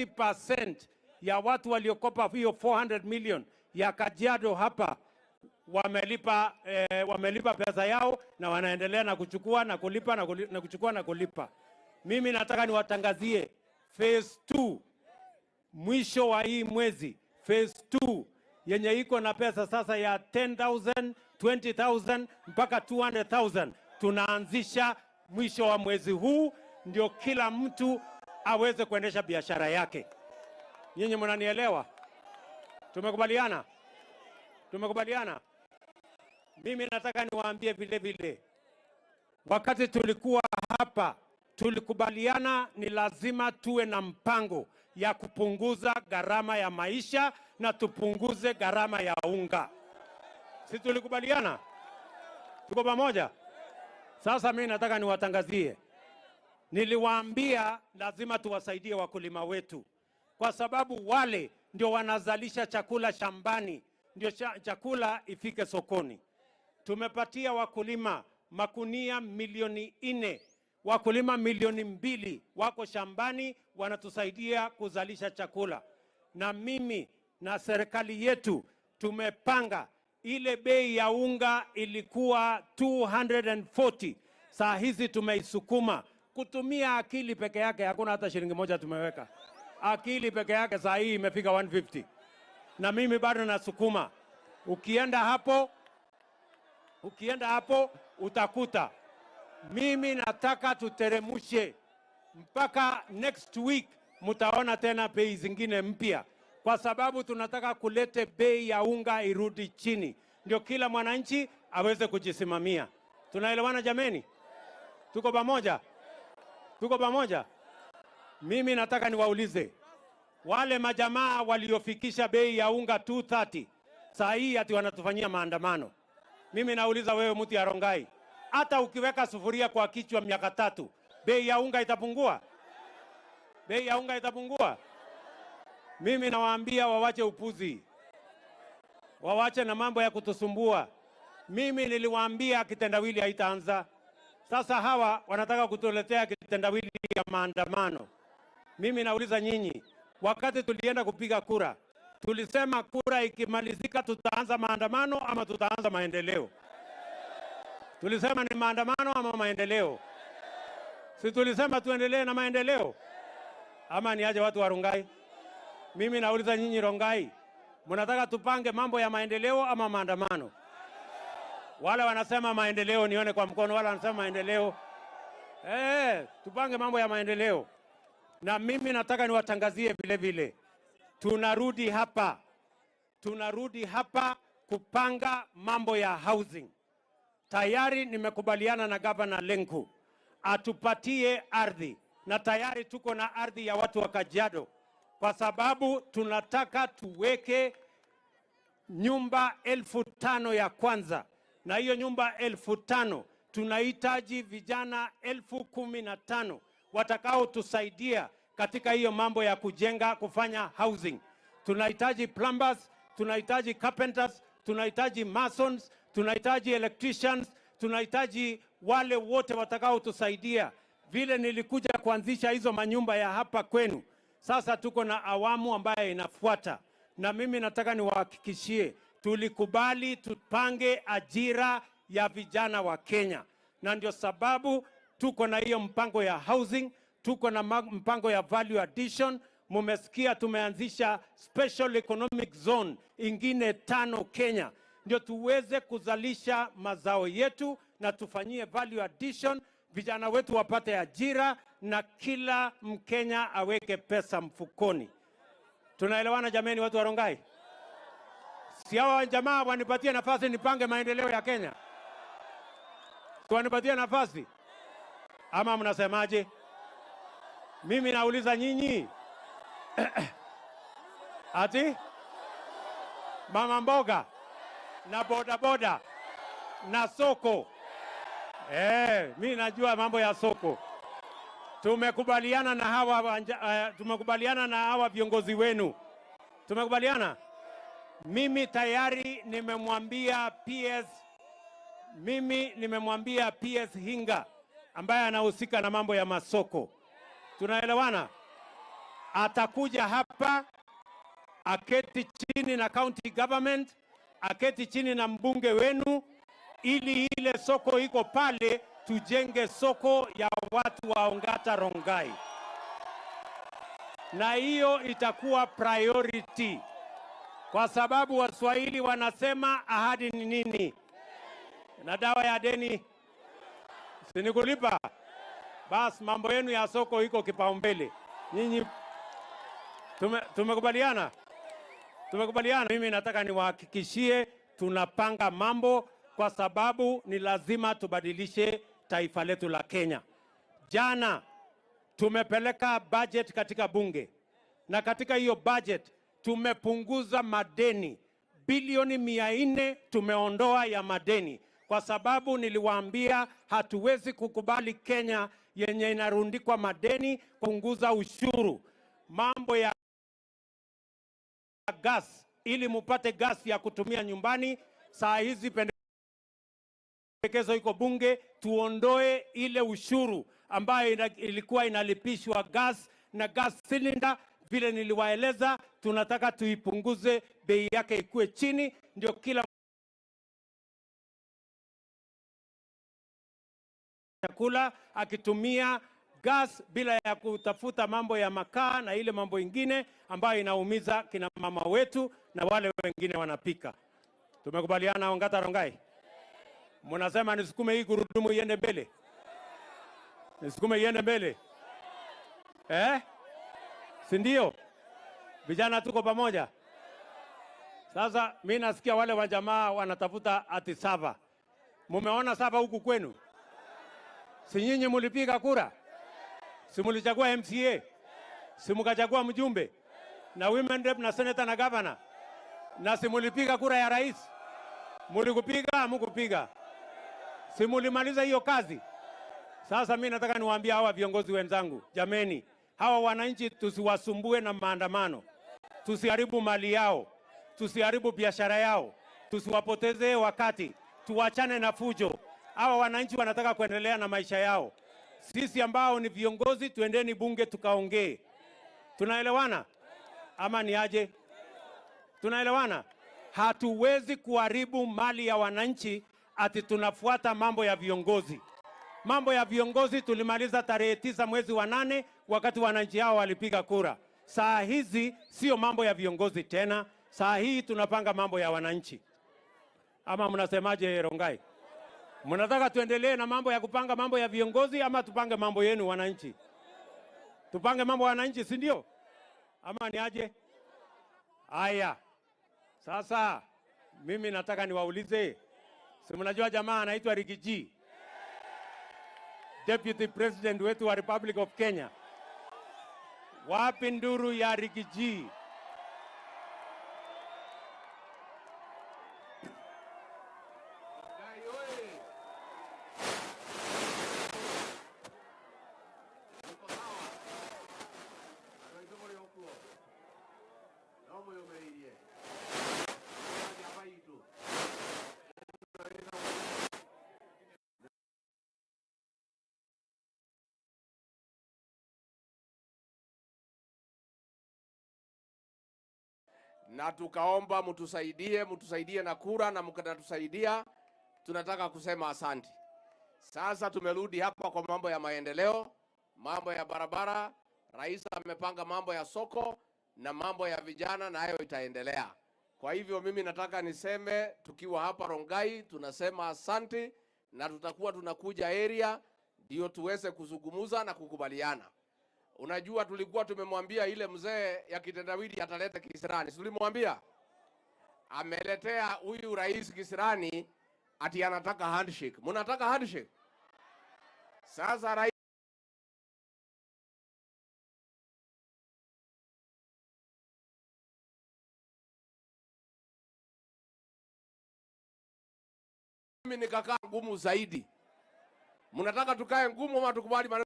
70% ya watu waliokopa hiyo 400 million ya Kajiado hapa wamelipa, wamelipa pesa yao na wanaendelea na kuchukua na kulipa na kuchukua na kulipa. Mimi nataka niwatangazie phase 2 mwisho wa hii mwezi, phase 2 yenye iko na pesa sasa ya 10,000, 20,000 mpaka 200,000 tunaanzisha mwisho wa mwezi huu, ndio kila mtu aweze kuendesha biashara yake. Nyinyi mnanielewa? Tumekubaliana? Tumekubaliana? Mimi nataka niwaambie vile vile, wakati tulikuwa hapa tulikubaliana ni lazima tuwe na mpango ya kupunguza gharama ya maisha na tupunguze gharama ya unga. Si tulikubaliana? Tuko pamoja? Sasa mimi nataka niwatangazie. Niliwaambia lazima tuwasaidie wakulima wetu, kwa sababu wale ndio wanazalisha chakula shambani, ndio chakula ifike sokoni. Tumepatia wakulima makunia milioni 4, wakulima milioni 2 wako shambani wanatusaidia kuzalisha chakula. Na mimi na serikali yetu tumepanga ile bei ya unga ilikuwa 240, saa hizi tumeisukuma kutumia akili peke yake, hakuna hata shilingi moja tumeweka. Akili peke yake saa hii imefika 150. Na mimi bado nasukuma. Ukienda hapo utakuta. Mimi nataka tuteremushe mpaka next week mtaona tena bei zingine mpya, kwa sababu tunataka kulete bei ya unga irudi chini, ndio kila mwananchi aweze kujisimamia. Tunaelewana jameni? Tuko pamoja? Tuko pamoja? Mimi nataka niwaulize wale majamaa waliofikisha bei ya unga 230, saa hii ati wanatufanyia maandamano. Mimi nauliza wewe mtu ya Rongai, hata ukiweka sufuria kwa kichwa miaka 3, bei ya unga itapungua? Bei ya unga itapungua? Mimi nawaambia wawache upuzi, wawache na mambo ya kutusumbua. Mimi niliwaambia kitendawili haitaanza. Sasa hawa wanataka kutuletea kitendawili ya maandamano. Mimi nauliza nyinyi, wakati tulienda kupiga kura, tulisema kura ikimalizika tutaanza maandamano ama tutaanza maendeleo? Tulisema ni maandamano ama maendeleo? Si tulisema tuendelee na maendeleo? Ama ni aje watu wa Rongai? Mimi nauliza nyinyi Rongai, mnataka tupange mambo ya maendeleo ama maandamano? Wale wanasema maendeleo nione kwa mkono, wale wanasema maendeleo. Tupange mambo ya maendeleo. Na mimi nataka niwatangazie vile vile, tunarudi hapa. Tunarudi hapa kupanga mambo ya housing. Tayari nimekubaliana na Governor Lenku atupatie ardhi, na tayari tuko na ardhi ya watu wa Kajiado, kwa sababu tunataka tuweke nyumba 5,000 ya kwanza. Na hiyo nyumba 5,000 tunahitaji vijana 15,000 watakao tusaidia katika hiyo mambo ya kujenga, kufanya housing. Tunahitaji plumbers, tunahitaji carpenters, tunahitaji masons, tunahitaji electricians, tunahitaji wale wote watakao tusaidia. Vile nilikuja kuanzisha hizo manyumba ya hapa kwenu, sasa tuko na awamu ambayo inafuata. Na mimi nataka niwahakikishie, tulikubali tupange ajira ya vijana wa Kenya. Na ndio sababu tuko na hiyo mpango ya housing, tuko na mpango ya value addition. Mumesikia tumeanzisha special economic zone ingine 5 Kenya, ndio tuweze kuzalisha mazao yetu na tufanyie value addition, vijana wetu wapate ajira na kila Mkenya aweke pesa mfukoni. Tunaelewana jameni watu wa Rongai? Si hawa jamaa wanipatie nafasi nipange maendeleo ya Kenya? Si wanipatie nafasi? Ama mnasemaje? Mimi nauliza nyinyi. Ati? Mama mboga na boda boda na soko. Mimi najua mambo ya soko. Tumekubaliana na hawa, tumekubaliana na hawa viongozi wenu. Tumekubaliana? Mimi tayari nimemwambia PS, mimi nimemwambia PS Hinga ambaye anahusika na mambo ya masoko. Tunaelewana? Atakuja hapa aketi chini na county government, aketi chini na mbunge wenu, ili ile soko iko pale tujenge soko ya watu wa Ongata Rongai, na hiyo itakuwa priority, kwa sababu Waswahili wanasema ahadi ni nini? Na dawa ya deni si ni kulipa? Bas, mambo yenu ya soko iko kipaumbele. Nyinyi tumekubaliana? Tumekubaliana. Mimi nataka niwahakikishie tunapanga mambo, kwa sababu ni lazima tubadilishe taifa letu la Kenya. Jana tumepeleka budget katika bunge, na katika hiyo budget tumepunguza madeni bilioni 400, tumeondoa ya madeni, kwa sababu niliwaambia hatuwezi kukubali Kenya yenye inarundikwa madeni. Kupunguza ushuru, mambo ya gas, ili mupate gas ya kutumia nyumbani. Saa hizi pendekezo iko bunge, tuondoe ile ushuru ambayo ilikuwa inalipishwa gas na gas cylinder. Vile niliwaeleza, tunataka tuipunguze bei yake ikue chini, ndio kila chakula akitumia gas bila ya kutafuta mambo ya makaa na ile mambo ingine ambayo inaumiza kina mama wetu na wale wengine wanapika. Tumekubaliana Ongata Rongai? Mnasema nisukume hii gurudumu iende mbele? Nisukume iende mbele? Eh? Si ndio? Vijana tuko pamoja? Sasa mimi nasikia wale wa jamaa wanatafuta ati sava. Mumeona sava huku kwenu? Si nyinyi mulipiga kura? Si mulichagua MCA? Si mukachagua mjumbe? Na women rep na senator na governor? Na si mulipiga kura ya rais? Mulikupiga, hamukupiga? Si mulimaliza hiyo kazi? Sasa mimi nataka niwaambie hawa viongozi wenzangu, jameni, hawa wananchi tusiwasumbue na maandamano. Tusiharibu mali yao, tusiharibu biashara yao, tusiwapotezee wakati, tuwachane na fujo. Hawa wananchi wanataka kuendelea na maisha yao. Sisi ambao ni viongozi tuendeni bunge tukaongee. Tunaelewana? Ama ni aje? Tunaelewana? Hatuwezi kuharibu mali ya wananchi ati tunafuata mambo ya viongozi. Mambo ya viongozi tulimaliza tarehe 9 mwezi wa 8 wakati wananchi hao walipiga kura. Saa hizi sio mambo ya viongozi tena. Saa hii tunapanga mambo ya wananchi. Ama mnasemaje Rongai? Mnataka tuendelee na mambo ya kupanga mambo ya viongozi ama tupange mambo yenu wananchi? Tupange mambo ya wananchi, si ndio? Ama ni aje? Haya. Sasa mimi nataka niwaulize, si mnajua jamaa anaitwa Riggy G, Deputy President wetu wa Republic of Kenya? Wapi nduru ya Riggy G? Na tukaomba mtusaidie, mtusaidie na kura na mkatusaidia. Tunataka kusema asante. Sasa tumerudi hapa kwa mambo ya maendeleo, mambo ya barabara. Rais amepanga mambo ya soko na mambo ya vijana, na hayo itaendelea. Kwa hivyo mimi nataka niseme tukiwa hapa Rongai tunasema asante, na tutakuwa tunakuja area ndio tuweze kuzungumza na kukubaliana. Unajua tulikuwa tumemwambia ile mzee ya kitendawili ataleta kisirani. Si tulimwambia? Ameletea huyu rais kisirani ati anataka handshake. Mnataka handshake? Sasa rais mimi nikakaa ngumu zaidi. Mnataka tukae ngumu ama tukubali maneno?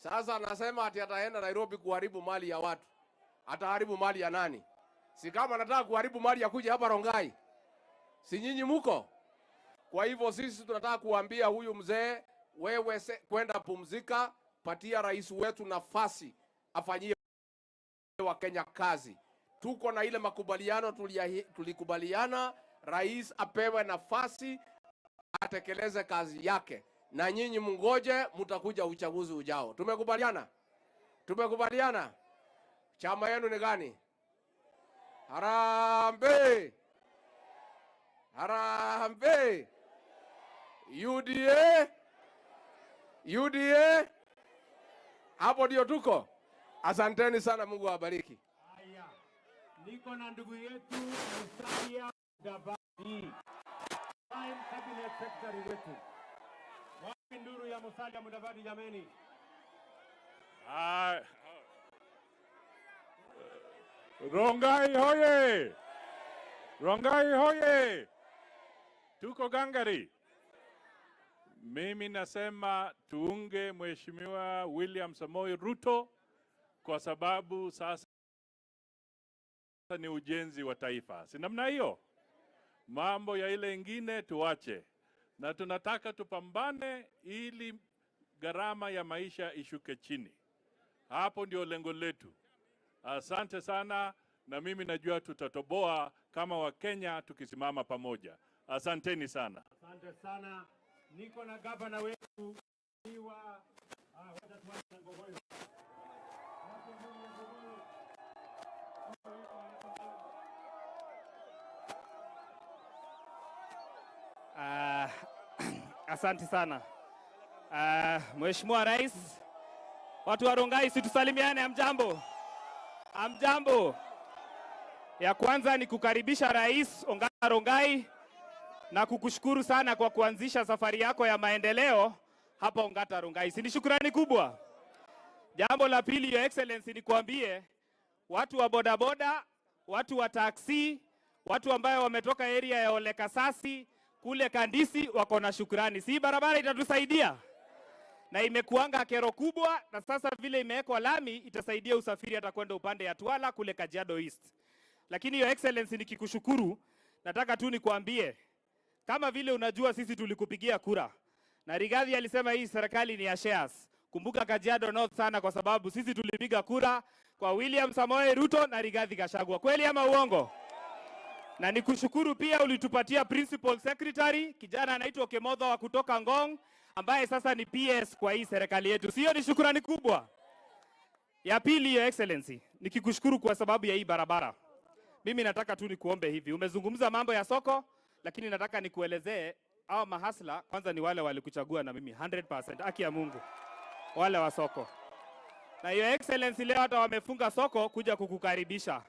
Sasa anasema ati ataenda Nairobi kuharibu mali ya watu. Ataharibu mali ya nani? Si kama anataka kuharibu mali ya kuja hapa Rongai. Si nyinyi muko? Kwa hivyo sisi tunataka kuambia huyu mzee, wewe kwenda pumzika, patia rais wetu nafasi afanyie Wakenya kazi. Tuko na ile makubaliano tulikubaliana, rais apewe nafasi atekeleze kazi yake, na nyinyi mngoje, mtakuja uchaguzi ujao. Tumekubaliana? Tumekubaliana? Chama yenu ni gani? Harambee! Harambee! UDA? UDA? Hapo ndio tuko. Asanteni sana, Mungu awabariki. Haya, niko na ndugu yetu Musalia Mudavadi, Prime Cabinet Secretary wetu. Wapi nduru ya Musalia Mudavadi jameni? Rongai hoye! Rongai hoye! Tuko gangari. Mimi nasema tuunge Mheshimiwa William Samoei Ruto kwa sababu sasa ni ujenzi wa taifa. Si namna hiyo? Mambo ya ile ingine tuache. Na tunataka tupambane ili gharama ya maisha ishuke chini. Hapo ndio lengo letu. Asante sana, na mimi najua tutatoboa kama Wakenya tukisimama pamoja. Asanteni sana. Asante sana. Niko na gavana wetu wa wacha tuanze na Ngogoyo. Asante sana. Mheshimiwa Rais, watu wa Rongai si tusalimiane, amjambo? Amjambo. Ya kwanza ni kukaribisha Rais Ongata Rongai na kukushukuru sana kwa kuanzisha safari yako ya maendeleo hapa Ongata Rongai. Si ni shukrani kubwa? Jambo la pili, Your Excellency, nikuambie watu wa bodaboda, watu wa taksi, watu ambayo wametoka area ya Olekasasi kule Kandisi wako na shukrani. Si barabara itatusaidia? Na imekuanga kero kubwa, na sasa vile imewekwa lami itasaidia usafiri hata kwenda upande ya Twala kule Kajiado East. Lakini Your Excellency, nikikushukuru, nataka tu nikuambie kama vile unajua sisi tulikupigia kura na Rigathi alisema hii serikali ni ya shares. Kumbuka Kajiado North sana, kwa sababu sisi tulipiga kura kwa William Samoei Ruto na Rigathi Gachagua. Kweli ama uongo? Na nikushukuru pia ulitupatia Principal Secretary kijana anaitwa Kemotho wa kutoka Ngong ambaye sasa ni PS kwa hii serikali yetu. Sio ni shukrani kubwa? Ya pili, Your Excellency, nikikushukuru kwa sababu ya hii barabara. Mimi nataka tu nikuombe hivi. Umezungumza mambo ya soko, lakini nataka nikuelezee hao mahasla kwanza ni wale walikuchagua na mimi 100%, haki ya Mungu. Wale wa soko. Na Your Excellency leo hata wamefunga soko kuja kukukaribisha.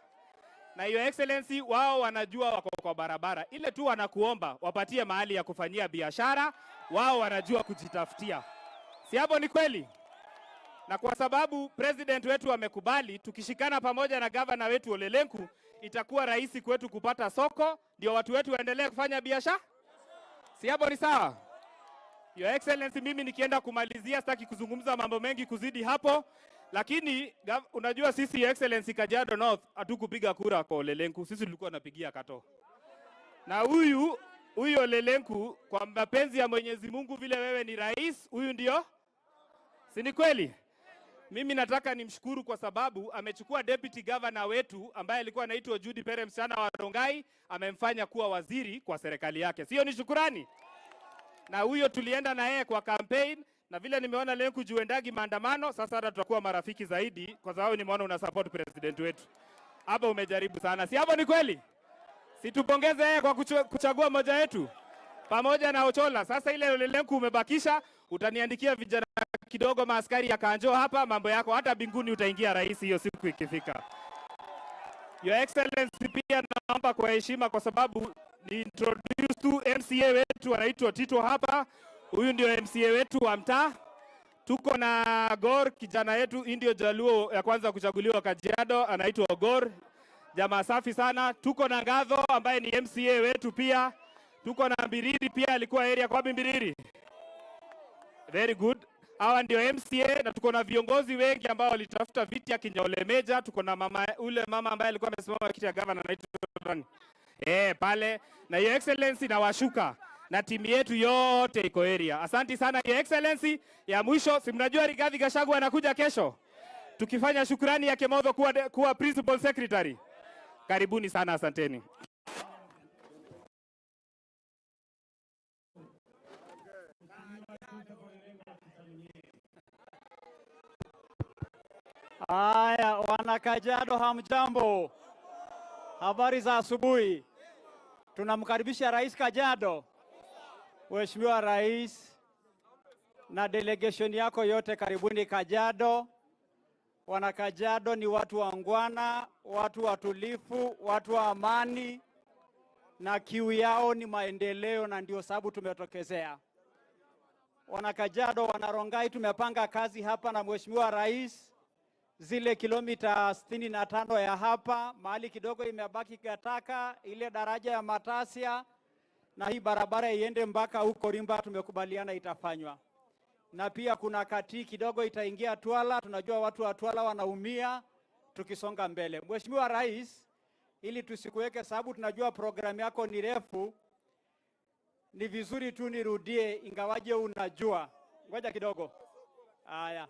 Na Your Excellency wao wanajua wako kwa barabara. Ile tu wanakuomba wapatie mahali ya kufanyia biashara, wao wanajua kujitafutia. Si hapo ni kweli? Na kwa sababu president wetu amekubali, tukishikana pamoja na governor wetu Ole Lenku, itakuwa rahisi kwetu kupata soko, ndio watu wetu waendelee kufanya biashara. Si hapo ni sawa? Your Excellency, mimi nikienda kumalizia sitaki kuzungumza mambo mengi kuzidi hapo, lakini unajua sisi Your Excellency Kajiado North hatukupiga kura kwa Ole Lenku, sisi tulikuwa tunapigia Kato. Na huyu Ole Lenku kwa mapenzi ya Mwenyezi Mungu, vile wewe ni rais, huyu ndio? Si ni kweli? Mimi nataka nimshukuru kwa sababu amechukua deputy governor wetu ambaye alikuwa anaitwa Judy Pere, msichana wa Rongai, amemfanya kuwa waziri kwa serikali yake. Sio ni shukurani? Na huyo tulienda na yeye kwa campaign, na vile nimeona Lenku juendagi maandamano, sasa hata tutakuwa marafiki zaidi kwa sababu nimeona una support president wetu. Hapo umejaribu sana. Si hapo ni kweli? Si tupongeze yeye kwa kuchagua mmoja wetu pamoja na Ochola. Sasa ile Lenku umebakisha, utaniandikia vijana kidogo maaskari ya Kanjo hapa, mambo yako hata binguni utaingia rais hiyo siku ikifika. Your Excellency, pia naomba kwa heshima, kwa sababu ni introduce tu MCA wetu anaitwa Tito hapa. Huyu ndio MCA wetu wa mtaa. Tuko na Gor, kijana yetu, ndio Jaluo ya kwanza kuchaguliwa Kajiado, anaitwa Gor. Jamaa safi sana. Tuko na Ngadho ambaye ni MCA wetu pia. Tuko na Mbiriri pia, alikuwa area kwa Mbiriri. Very good. Hawa ndio MCA na tuko na viongozi wengi ambao walitafuta viti ya Kinyole Meja. Tuko na mama, ule mama ambaye alikuwa amesimama kiti ya gavana anaitwa nani? Pale na Your Excellency na washuka na timu yetu yote iko area. Asanti sana Your Excellency. Ya mwisho, si mnajua Rigathi Gachagua anakuja kesho, tukifanya shukrani ya Kimotho kuwa principal secretary. Karibuni sana, asanteni. Haya, wana Kajiado hamjambo. Habari za asubuhi. Tunamkaribisha Rais Kajiado. Mheshimiwa Rais na delegation yako yote, karibuni Kajiado. Wana Kajiado ni watu wangwana, watu watulifu, watu wa amani, na kiu yao ni maendeleo, na ndio sababu tumetokezea. Wana Kajiado, wana Rongai, tumepanga kazi hapa na Mheshimiwa Rais. Zile kilomita 65 ya hapa, mahali kidogo imebaki Gataka, ile daraja ya Matasia na hii barabara iende mpaka huko Rimba, tumekubaliana itafanywa. Na pia kuna kati kidogo itaingia Twala, tunajua watu wa Twala wanaumia, tukisonga mbele. Mheshimiwa Rais, ili tusikuweke sababu tunajua programu yako ni refu, ni vizuri tu nirudie ingawaje unajua. Ngoja kidogo. Haya.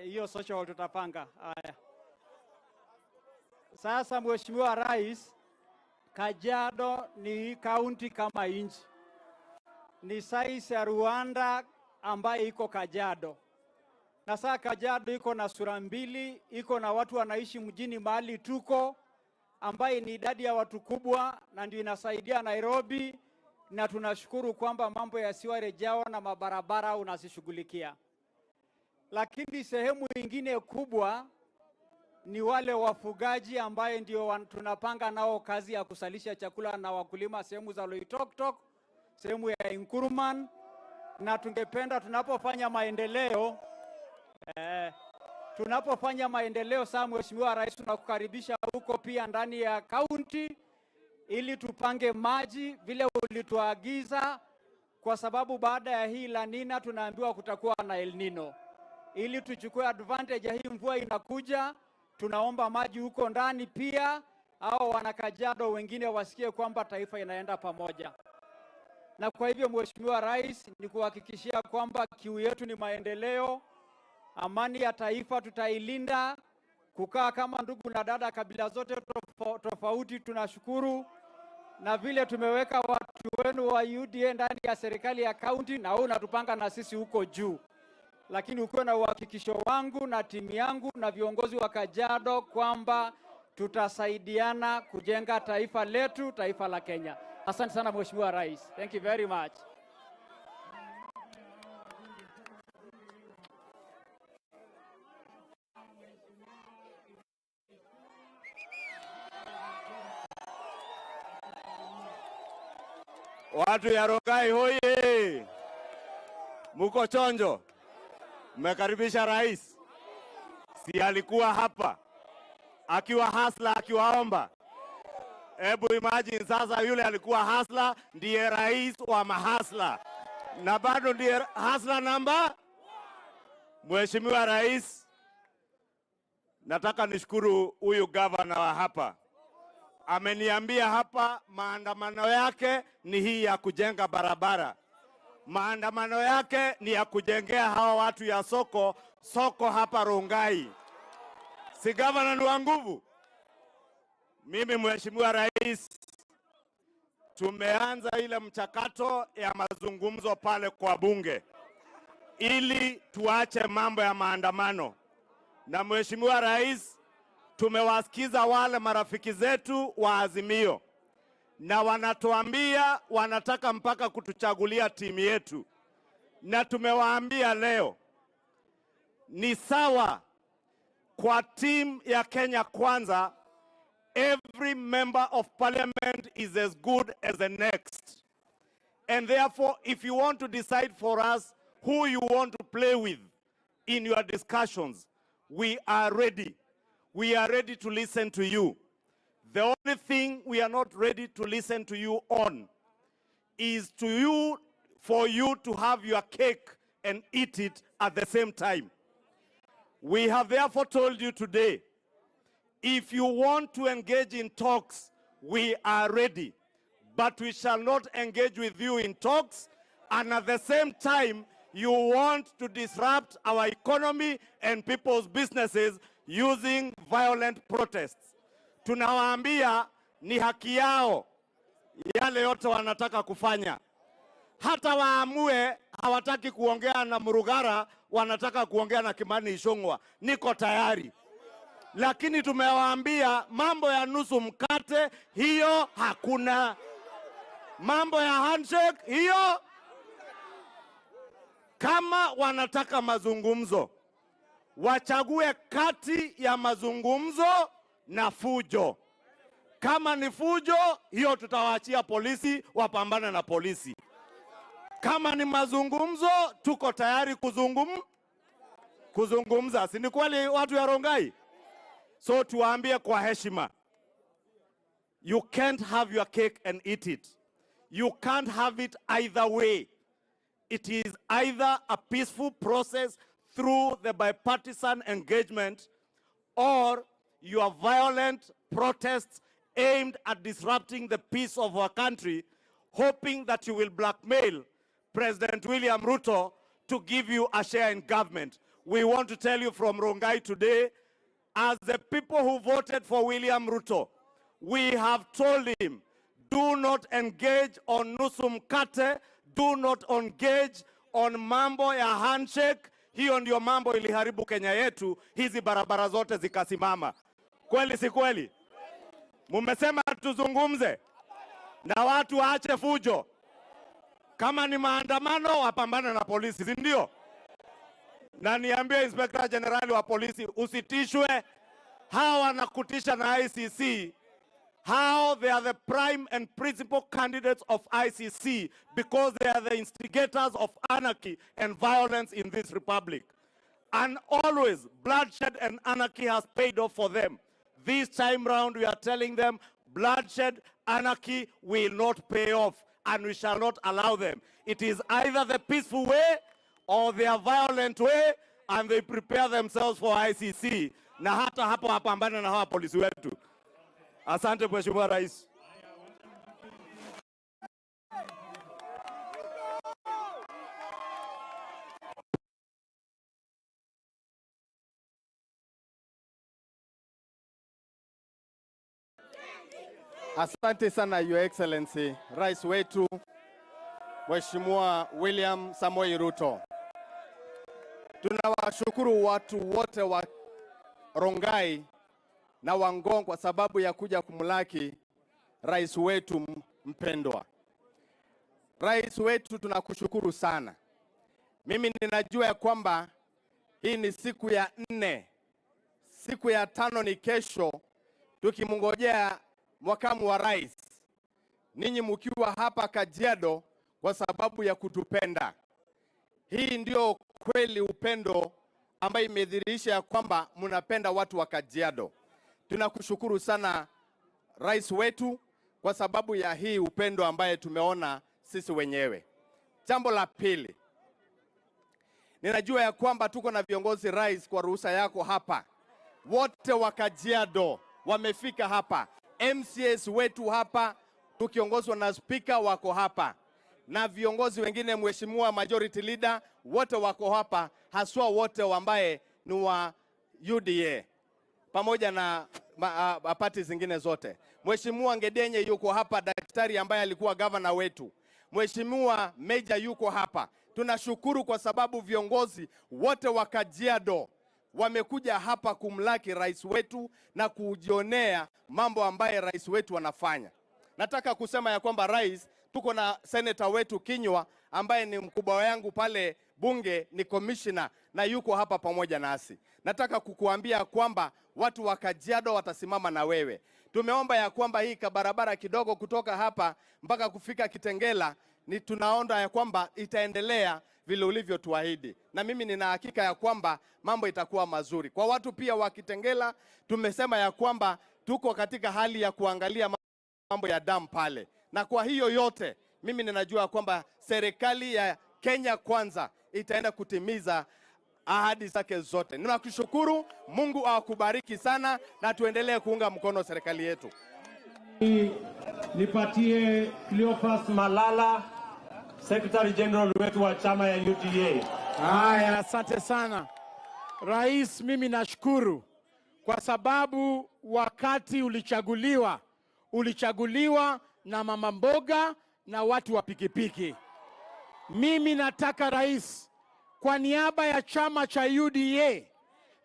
Hiyo social tutapanga. Haya. Sasa Mheshimiwa Rais, Kajiado ni kaunti kama inchi. Ni size ya Rwanda ambaye iko Kajiado. Na sasa Kajiado iko na sura mbili, iko na watu wanaishi mjini mahali tuko, ambaye ni idadi ya watu kubwa na ndio inasaidia Nairobi, na tunashukuru kwamba mambo ya siwarejao na mabarabara unazishughulikia. Lakini sehemu ingine kubwa ni wale wafugaji ambaye ndio tunapanga nao kazi ya kusalisha chakula na wakulima sehemu za Loitoktok, sehemu ya Inkuruman, na tungependa tunapofanya maendeleo sasa Mheshimiwa Rais tunakukaribisha huko pia ndani ya kaunti ili tupange maji vile ulituagiza, kwa sababu baada ya hii La Nina tunaambiwa kutakuwa na El Nino. Ili tuchukue advantage ya hii mvua inakuja, tunaomba maji huko ndani pia, au wanakajiado wengine wasikie kwamba taifa inaenda pamoja. Na kwa hivyo Mheshimiwa Rais, ni kuhakikishia kwamba kiu yetu ni maendeleo, amani ya taifa tutailinda, kukaa kama ndugu na dada kabila zote tofauti tunashukuru. Na vile tumeweka watu wenu wa UDA ndani ya serikali ya kaunti, na wewe unatupanga na sisi huko juu. Lakini ukiwa na uhakikisho wangu na timu yangu na viongozi wa Kajiado kwamba tutasaidiana kujenga taifa letu, taifa la Kenya. Asante sana Mheshimiwa Rais. Thank you very much. Watu ya Rongai hoye! Muko chonjo? Mmekaribisha rais? Si alikuwa hapa akiwa hasla akiwaomba? Hebu imagine sasa, yule alikuwa hasla ndiye rais wa mahasla na bado ndiye hasla namba. Mheshimiwa Rais, nataka nishukuru huyu governor wa hapa. Ameniambia hapa maandamano yake ni hii ya kujenga barabara. Maandamano yake ni ya kujengea hawa watu ya soko hapa Rongai. Si governor ni wa nguvu? Mimi Mheshimiwa Rais, tumeanza ile mchakato ya mazungumzo pale kwa bunge ili tuache mambo ya maandamano. Na Mheshimiwa Rais, tumewasikiza wale marafiki zetu wa Azimio na wanatuambia wanataka mpaka kutuchagulia timu yetu. Na tumewaambia leo ni sawa kwa timu ya Kenya Kwanza, every member of parliament is as good as the next. And therefore, if you want to decide for us who you want to play with in your discussions, we are ready. We are ready to listen to you. The only thing we are not ready to listen to you on is for you to have your cake and eat it at the same time. We have therefore told you today, if you want to engage in talks, we are ready. But we shall not engage with you in talks, and at the same time, you want to disrupt our economy and people's businesses using violent protests. Tunawaambia ni haki yao yale yote wanataka kufanya. Hata waamue hawataki kuongea na Murugara, wanataka kuongea na Kimani Ichung'wah, niko tayari. Lakini tumewaambia mambo ya nusu mkate hiyo hakuna, mambo ya handshake hiyo. Kama wanataka mazungumzo, wachague kati ya mazungumzo na fujo. Kama ni fujo, hiyo tutawaachia polisi wapambane na polisi. Kama ni mazungumzo, tuko tayari kuzungumza. Si ni kweli watu ya Rongai? So tuwaambie kwa heshima, you can't have your cake and eat it. You can't have it either way. It is either a peaceful process through the bipartisan engagement or your violent protests aimed at disrupting the peace of our country, hoping that you will blackmail President William Ruto to give you a share in government. We want to tell you from Rongai today, as the people who voted for William Ruto, we have told him, do not engage on nusu mkate, do not engage on mambo ya handshake. Hiyo ndio mambo iliharibu Kenya yetu, hizi barabara zote zikasimama. Kweli si kweli? Mumesema tuzungumze na watu waache fujo. Kama ni maandamano wapambane na polisi, si ndio? Na niambie Inspector General wa polisi, usitishwe. Hawa wanakutisha na ICC. How they are the prime and principal candidates of ICC because they are the instigators of anarchy and violence in this republic. And always bloodshed and anarchy has paid off for them. This time round we are telling them bloodshed, anarchy will not pay off, and we shall not allow them. It is either the peaceful way or their violent way, and they prepare themselves for ICC. Na hata hapo hapambana na hawa polisi wetu. Asante Mheshimiwa Rais. Asante sana Your Excellency, Rais wetu Mheshimiwa William Samoei Ruto. Tunawashukuru watu wote wa Rongai na Wangong kwa sababu ya kuja kumlaki rais wetu mpendwa. Rais wetu tunakushukuru sana. Mimi ninajua ya kwamba hii ni siku ya 4. Siku ya 5 ni kesho, tukimngojea makamu wa rais. Ninyi mkiwa hapa Kajiado kwa sababu ya kutupenda. Hii ndio kweli upendo ambayo imedhihirisha ya kwamba mnapenda watu wa Kajiado. Tunakushukuru sana rais wetu kwa sababu ya hii upendo ambaye tumeona sisi wenyewe. Jambo la pili, ninajua ya kwamba tuko na viongozi rais, kwa ruhusa yako hapa. Wote wa Kajiado wamefika hapa. MCS wetu hapa tukiongozwa na speaker wako hapa, na viongozi wengine, Mheshimiwa Majority Leader, wote wako hapa, haswa wote ambaye ni wa UDA pamoja na party zingine zote. Mheshimiwa Ngedenye yuko hapa, daktari ambaye alikuwa governor wetu. Mheshimiwa Major yuko hapa. Tunashukuru kwa sababu viongozi wote wa Kajiado wamekuja hapa kumlaki rais wetu na kujionea mambo ambaye rais wetu anafanya. Nataka kusema ya kwamba rais, tuko na senator wetu Kinyua ambaye ni mkubwa wangu pale bunge, ni commissioner na yuko hapa pamoja nasi. Nataka kukuambia kwamba watu wa Kajiado watasimama na wewe. Tumeomba ya kwamba hii barabara kidogo kutoka hapa mpaka kufika Kitengela, ni tunaona ya kwamba itaendelea vile ulivyotuahidi. Na mimi nina hakika ya kwamba mambo itakuwa mazuri. Kwa watu pia wa Kitengela tumesema ya kwamba tuko katika hali ya kuangalia mambo ya damu pale. Na kwa hiyo yote mimi ninajua kwamba serikali ya Kenya Kwanza itaenda kutimiza ahadi zake zote. Ninakushukuru, Mungu awakubariki sana na tuendelee kuunga mkono serikali yetu. Nipatie Cleophas Malala, Secretary General wetu wa chama ya UDA. Haya, asante sana Rais. Mimi nashukuru kwa sababu wakati ulichaguliwa, ulichaguliwa na mama mboga na watu wa pikipiki. Mimi nataka Rais, kwa niaba ya chama cha UDA,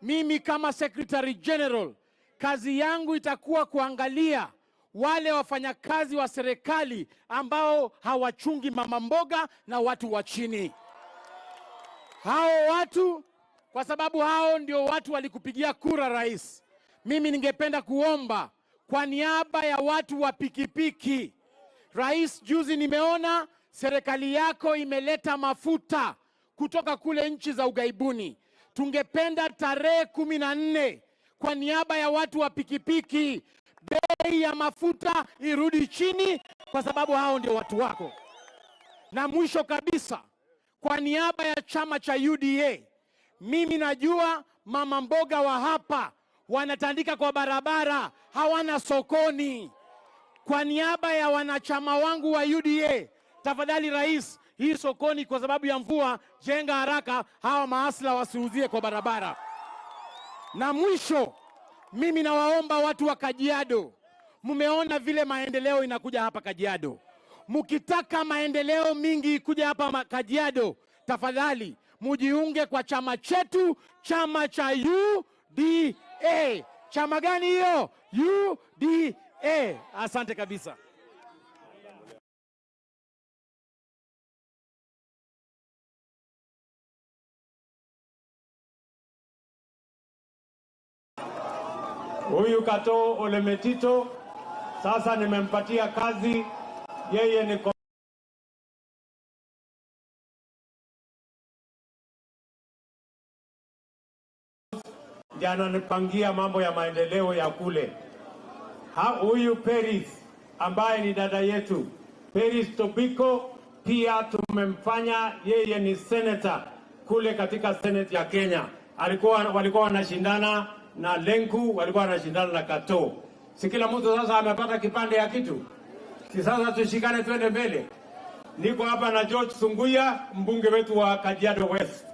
mimi kama Secretary General, kazi yangu itakuwa kuangalia wale wafanyakazi wa serikali ambao hawachungi mama mboga na watu wa chini. Hao watu, kwa sababu hao ndio watu walikupigia kura Rais. Mimi ningependa kuomba kwa niaba ya watu wa pikipiki. Rais, juzi nimeona serikali yako imeleta mafuta kutoka kule nchi za ugaibuni. Tungependa tarehe 14 kwa niaba ya watu wa pikipiki, bei ya mafuta irudi chini, kwa sababu hao ndio watu wako. Na mwisho kabisa, kwa niaba ya chama cha UDA, mimi najua mama mboga wa hapa wanatandika kwa barabara, hawana sokoni. Kwa niaba ya wanachama wangu wa UDA, tafadhali Rais, hii sokoni kwa sababu ya mvua, jenga haraka, hawa maasla wasiuzie kwa barabara. Na mwisho, mimi nawaomba watu wa Kajiado, mmeona vile maendeleo inakuja hapa Kajiado. Mkitaka maendeleo mingi ikuja hapa Kajiado, tafadhali mujiunge kwa chama chetu, chama cha UDA. Chama gani hiyo? UDA. Asante kabisa. Huyu Katoo Ole Metito sasa nimempatia kazi, yeye ni ndiye ananipangia mambo ya maendeleo ya kule. Huyu Peris ambaye ni dada yetu Peris Tobiko, pia tumemfanya yeye ni senator kule katika Senate ya Kenya. Walikuwa wanashindana na Lenku, walikuwa wanashindana na Katoo. Si kila mtu sasa amepata kipande ya kitu? Si sasa tushikane twende mbele. Niko hapa na George Sunguya, mbunge wetu wa Kajiado West.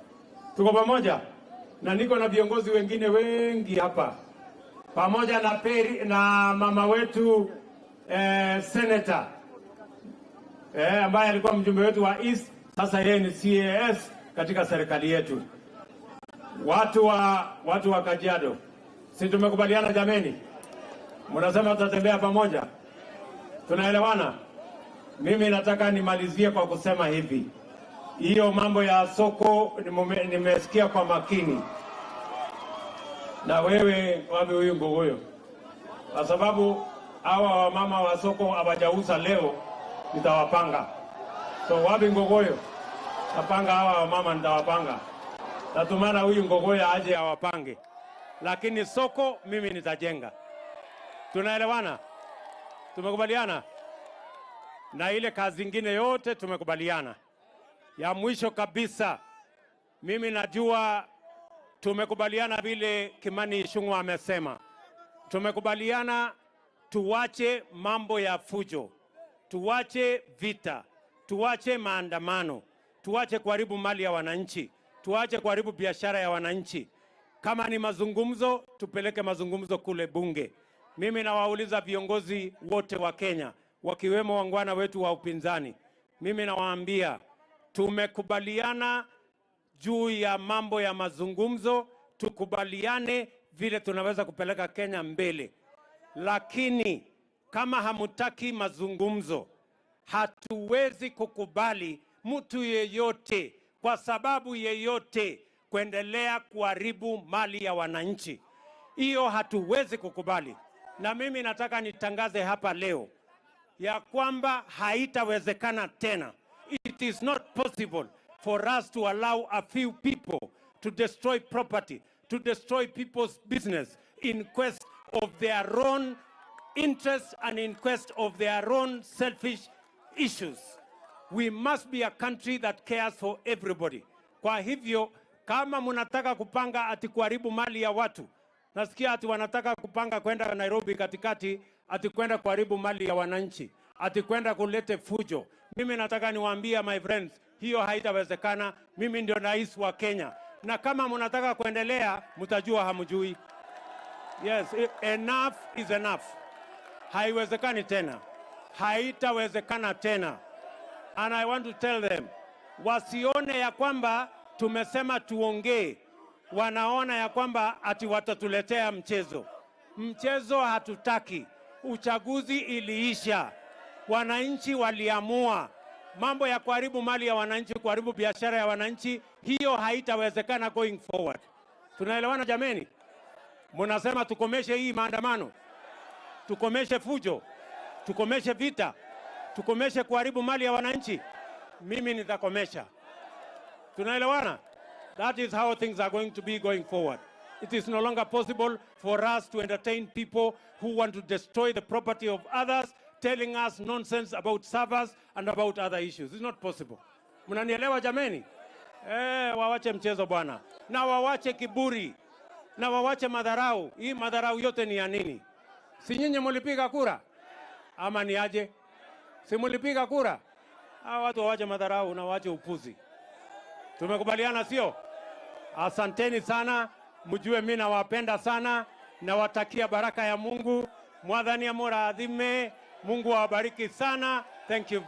Tuko pamoja na niko na viongozi wengine wengi hapa, pamoja na Peri, na mama wetu senator ambaye alikuwa mjumbe wetu wa East, sasa yeye ni CAS katika serikali yetu. Watu wa Kajiado, si tumekubaliana jameni? Mnasema tutatembea pamoja, tunaelewana? Mimi nataka nimalizie kwa kusema hivi, hiyo mambo ya soko nimesikia kwa makini. Na wewe wapi huyu Ngogoyo? Kwa sababu hawa wamama wa soko hawajauza leo, nitawapanga. So wapi Ngogoyo? Napanga hawa wamama, nitawapanga. Natumana huyu Ngogoyo aje awapange. Lakini soko mimi nitajenga. Tunaelewana? Tumekubaliana? Na ile kazi nyingine yote tumekubaliana. Ya mwisho kabisa, mimi najua tumekubaliana vile Kimani Ichung'wah amesema. Tumekubaliana tuwache mambo ya fujo, tuwache vita, tuwache maandamano, tuwache kuharibu mali ya wananchi, tuache kuharibu biashara ya wananchi. Kama ni mazungumzo, tupeleke mazungumzo kule bunge. Mimi nawauliza viongozi wote wa Kenya, wakiwemo wangwana wetu wa upinzani, mimi nawaambia tumekubaliana juu ya mambo ya mazungumzo, tukubaliane vile tunaweza kupeleka Kenya mbele. Lakini kama hamutaki mazungumzo, hatuwezi kukubali mtu yeyote kwa sababu yeyote kuendelea kuharibu mali ya wananchi. Hiyo hatuwezi kukubali. Na mimi nataka nitangaze hapa leo ya kwamba haitawezekana tena. It is not possible for us to allow a few people to destroy property, to destroy people's business in quest of their own interests and in quest of their own selfish issues. We must be a country that cares for everybody. Kwa hivyo kama mnataka kupanga ati kuharibu mali ya watu, nasikia ati wanataka kupanga kwenda Nairobi katikati, ati kwenda kuharibu mali ya wananchi, ati kwenda kulete fujo. Mimi nataka niwaambie my friends, hiyo haitawezekana. Mimi ndio rais wa Kenya, na kama mnataka kuendelea, mtajua hamjui. Yes, enough is enough. Haiwezekani tena, haitawezekana tena. And I want to tell them, wasione ya kwamba tumesema tuongee, wanaona ya kwamba ati watatuletea mchezo. Mchezo hatutaki. Uchaguzi iliisha, wananchi waliamua. Mambo ya kuharibu mali ya wananchi, kuharibu biashara ya wananchi, hiyo haitawezekana going forward. Tunaelewana jameni? Mnasema tukomeshe hii maandamano, tukomeshe fujo, tukomeshe vita, tukomeshe kuharibu mali ya wananchi. Mimi nitakomesha. Tunaelewana? That is how things are going to be going forward. It is no longer possible for us to entertain people who want to destroy the property of others, telling us nonsense about servers and about other issues. It's not possible. Mnanielewa jameni? Wawache mchezo bwana, na wawache kiburi, na wawache madharau. Hii madharau yote ni ya nini? Si nyinyi mulipiga kura ama ni aje? Si mulipiga kura? Hawa watu wawache madharau na waache upuzi. Tumekubaliana sio? Asanteni sana, mjue mimi nawapenda sana, nawatakia baraka ya Mungu. Mwathani amurathime, Mungu awabariki sana. Thank you.